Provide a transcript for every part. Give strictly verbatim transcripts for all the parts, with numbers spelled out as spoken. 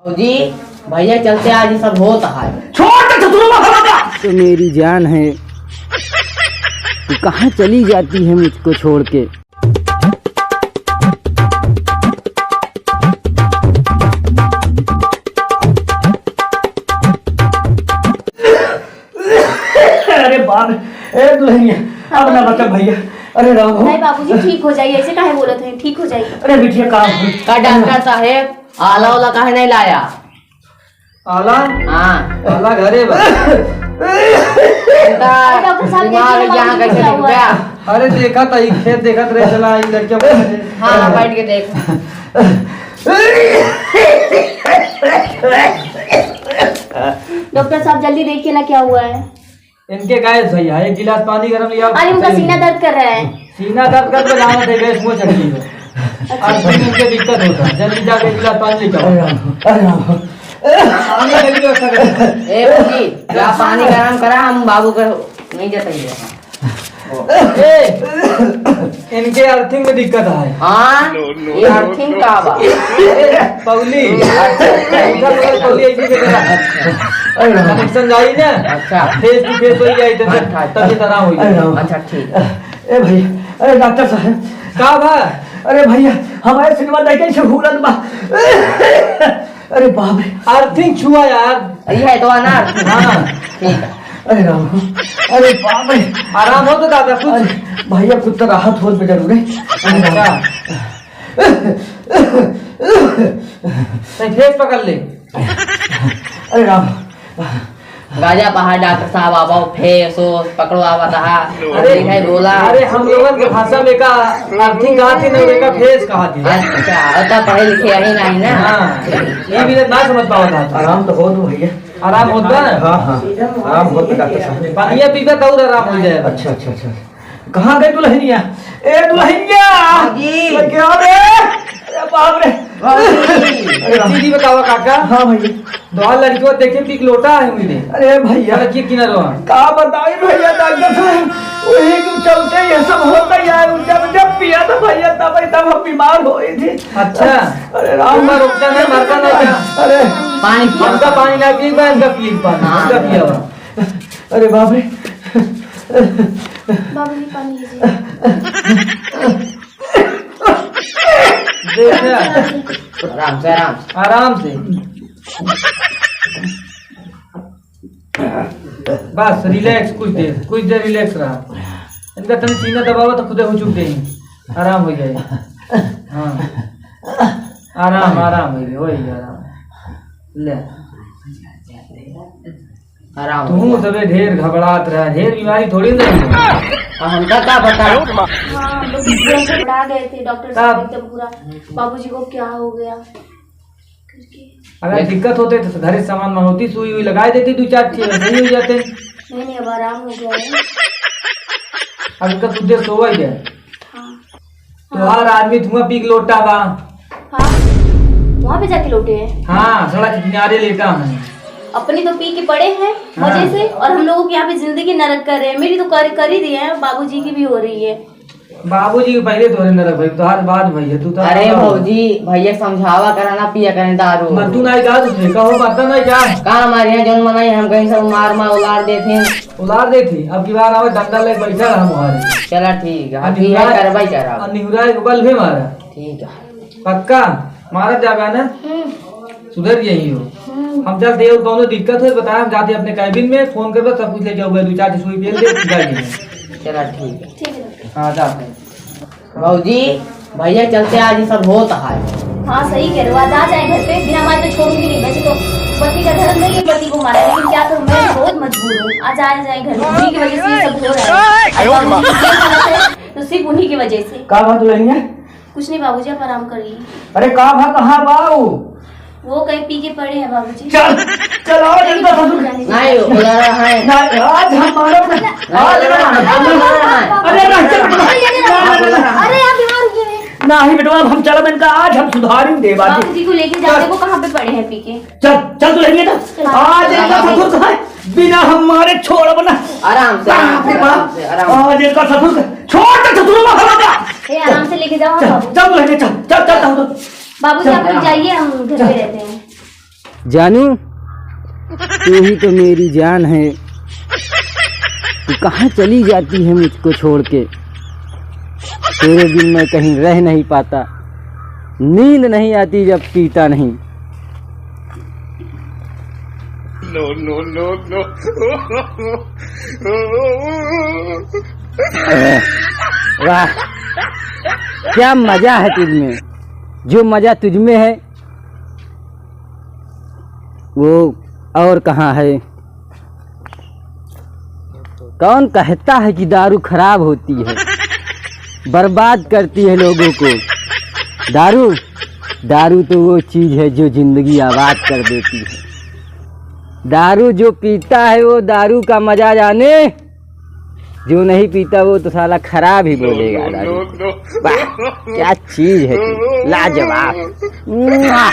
जी, भैया चलते आज ये सब होत है। छोड़ दे ससुरवा हमारा। तो मेरी जान है, तू कहाँ चली जाती है मुझको छोड़ के? अरे बाप, ए दुल्हनिया, अब ना बचा भैया। अरे राम हो। नहीं बाबूजी, ठीक हो जाइए, ऐसे काहे बोलत हैं, ठीक हो जाइए। अरे बिटिया, काम हो। का डॉक्टर साहेब, आला वाला काहे नहीं लाया? आला? हाँ। आला घरे बा। इनका अरे डॉक्टर साहब, दिमाग देखिए, यहाँ बाबूजी कैसे क्या हुआ? अरे देखा था, ई खेत देखत रहे, चला, ई लड़किया बैठे। हाँ, हाँ, बैठ के देख। डॉक्टर साहब, जल्दी देखिए ना, क्या हुआ है? इनके गैस भैया, एक गिलास पानी गरम लिया। अरे, उनका सीना दर्द कर रहा है। सीना दर्द कर तो जाना थे, गैस मुँह चढ़ गई है। अच्छा। और फिर इनके दिक्कत होता है, जल्दी जाके एक गिलास पानी लेके आओ। अरे राम, अरे राम। पानी का भी व्यवस्था करो। ए, भौजी, जा पानी गरम करा, हम बाबू का नहीं जाता ही है। ए, इनके अर्थिंग में दिक्कत है। हाँ, ये अर्थिंग का बा? ए, पौली। अच्छा, अच्छा। उधर उधर पौली एक ही जगह। अरे राम। कनेक्शन जाई ना? अच्छा। फेस टू फेस होई जाई, तब, अच्छा, अच्छा। तब ये तरह होई। अरे राम। अच्छा, ठीक। ए भैया, अरे डॉक्टर साहब। का बा? अरे भैया, हमारे सिनेमा देखे से हुलत बा। अरे बाप रे। अर्थिंग छुआ यार। यही है तो अनार। हाँ। ठीक है। अरे राम, अरे बाप रे। आराम हो तो दादा कुछ? अरे भैया, कुछ तो राहत होत बा जरूर है। अरे राम। अच्छा। नहीं, फेस पकड़ ले। अरे राम। गाजा पहाड़ डॉक्टर साहब आवा, फेस ओस पकड़ो आवा तहा। अरे, अरे भाई बोला। अरे हम लोगन के भाषा में का अर्थिंग कहा थी ना, का फेस कहा थी। अच्छा, अतः पढ़े लिखे यही नहीं ना। हाँ, ये भी ना समझ पावा था। आराम तो होत भैया। आराम होत बा? हाँ, हाँ, आराम होत बा डॉक्टर साहब। पानिया पीबा तो और आराम हो जाए। अच्छा, अच्छा, अच्छा। कहाँ गई दुल्हनिया? ए दुल्हनिया! हाँ जी। क्या रे? अरे बाप रे! हाँ जी। अरे राम। चीजी बतावा काका। हाँ भैया। दो लड़कियों देखे पीक लोटा है मुझे। अरे भैया। अरे की किनारो? का बताई भैया, डॉक्टर साहब, वही के चलते ये सब होता यार। जब, जब पिया था भैया, तब, तब हम बीमार हो गई थी। अच्छा। अरे राम। तुम रोकता नहीं, मरता नहीं क्या? अरे। पानी पी। हमका पानी ना पी, मैं इनका पी पानी। हाँ। इनका पिया हुआ। अरे बाप रे। बाबूजी, पानी लीजिए। देखा? आराम से, आराम से। आराम से। बस, रिलैक्स, कुछ देर, कुछ देर रिलैक्स रहा। इनका तनी सीना दबावा तो खुदे हुचुक देही, आराम हो जाए। हाँ, आराम, आराम हो जाए, वही आराम। ले। आराम हो तू जाए। सबे ढेर घबरात रहा, ढेर बीमारी थोड़ी ना है। अब हमका का पता? हाँ, हम लोग भी पूरा घबरा गए थे, डॉक्टर साहब तब? एकदम पूरा, बाबूजी को क्या हो गया करके। अगर दिक्कत होते तो घरे सामान मंगौती, सुई उई लगाए देती, दो चार चीज सही हो जाते। नहीं, नहीं, अब आराम हो गया है। अब इनका कुछ देर सोवा ही जाए। हाँ। तो हर आदमी धुआं पी के लोटा बा। हाँ, वहाँ पे जाके लोटे हैं। हाँ, सड़क के किनारे लेटा है। अपनी तो पी के पड़े हैं हाँ। मजे से, और हम लोगों की यहाँ पे जिंदगी नरक कर रहे हैं। मेरी तो कर, कर ही रही है, बाबूजी की भी हो रही है। बाबूजी के पहले तोरे नरक भाई, तोहार बाद भाई है, तू तो अरे भौजी, भैया समझावा करा ना, पिया करें दारू। मर तू नहीं जा, तुझे कहो मरता नहीं जा। का हमारे यहाँ जौन मनाई, हम कहीं सब मार मार उलार देते हैं। उलार देती, अब की बार आवे डंडा लेके बैठा रहा हमारे। चला ठीक है, अब हम की है निहुराए, करवाई करा। अब निहुराए के बल भी मारा। ठीक है। पक्का? मारत जाबे ना? हम्म। सुधर यही हो। हम्म। हम चलते हैं, और कौनो दिक्कत हो बताए, हम जाते हैं अपने कैबिन में, फोन करबे, सब कुछ लेके आऊंगा, दो चार ठे सुई पेल दे, जाइए। चला ठीक है। ठीक है। हाँ, जाते हैं। भौजी, भैया चलते आज ये सब होत है। हाँ, सही कह रहे हो। आज आ जाए घर पे, बिना मारे तो छोड़ूंगी नहीं। वैसे तो पति का धर्म नहीं है पति को मारे, लेकिन क्या करूँ, मैं बहुत मजबूर हूँ। आज आ जाए घर पे, उन्हीं की वजह से ये सब हो रहा है। अरे, अरे, अरे, अरे, तो सिर्फ उन्हीं की वजह से। का बात दुल्हनिया? कुछ नहीं बाबूजी, आप आराम करिए। अरे का भा, कहाँ बा ऊ? वो कहीं पी के पड़े हैं बाबूजी। चल, चल, आओ, लेकिन इनका बाबूजी ससुर। जाने दीजिए। नहीं, उधर है। ना, आज हम मानब ना। नहीं, आज उधर हम है। मानब। अरे, अरे, अरे, अरे, अरे, अरे, अरे, अरे, अरे, अरे, आप बीमार हो गए हैं। नहीं बेटवा, अब हम चलब इनका, आज हम सुधारी देबा। बाबूजी को लेके जाओ, चल। देखो कहाँ पे पड़े हैं पी के। चल, चल तू लेके चल। चल। आज इनका ससुर का है, बिना हम मारे छोड़ब ना। आराम से, बाप रे बाप। आराम से, आराम से। आज इनका ससुर का, छोड़ दे ससुर को, हम जा। ए, आराम से लेके जाओ, चल, बाबू। चल तू लेके चल, चल, चल, चल, चल। बाबूजी, आप लोग चल। जाइए, हम घर पे रहते हैं। जानू, तू ही तो मेरी जान है, तू कहाँ चली जाती है मुझको छोड़ के? तेरे बिन मैं कहीं रह नहीं पाता, नींद नहीं आती जब पीता नहीं। No, no, no, no। वाह, क्या मजा है तुझ में। जो मजा तुझ में है, वो और कहाँ है? कौन कहता है कि दारू खराब होती है, बर्बाद करती है लोगों को? दारू, दारू तो वो चीज है जो जिंदगी आबाद कर देती है। दारू जो पीता है, वो दारू का मजा जाने, जो नहीं पीता वो तो साला खराब ही बोलेगा। दारू को। वाह, क्या चीज है तू, लाजवाब। मुआ।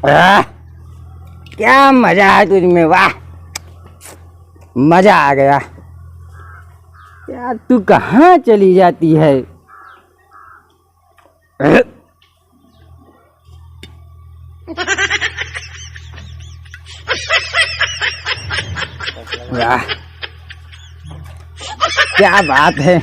आह, क्या मजा है तुझ में, वाह, मजा आ गया। यार, तू कहाँ चली जाती है? वाह, क्या बात है।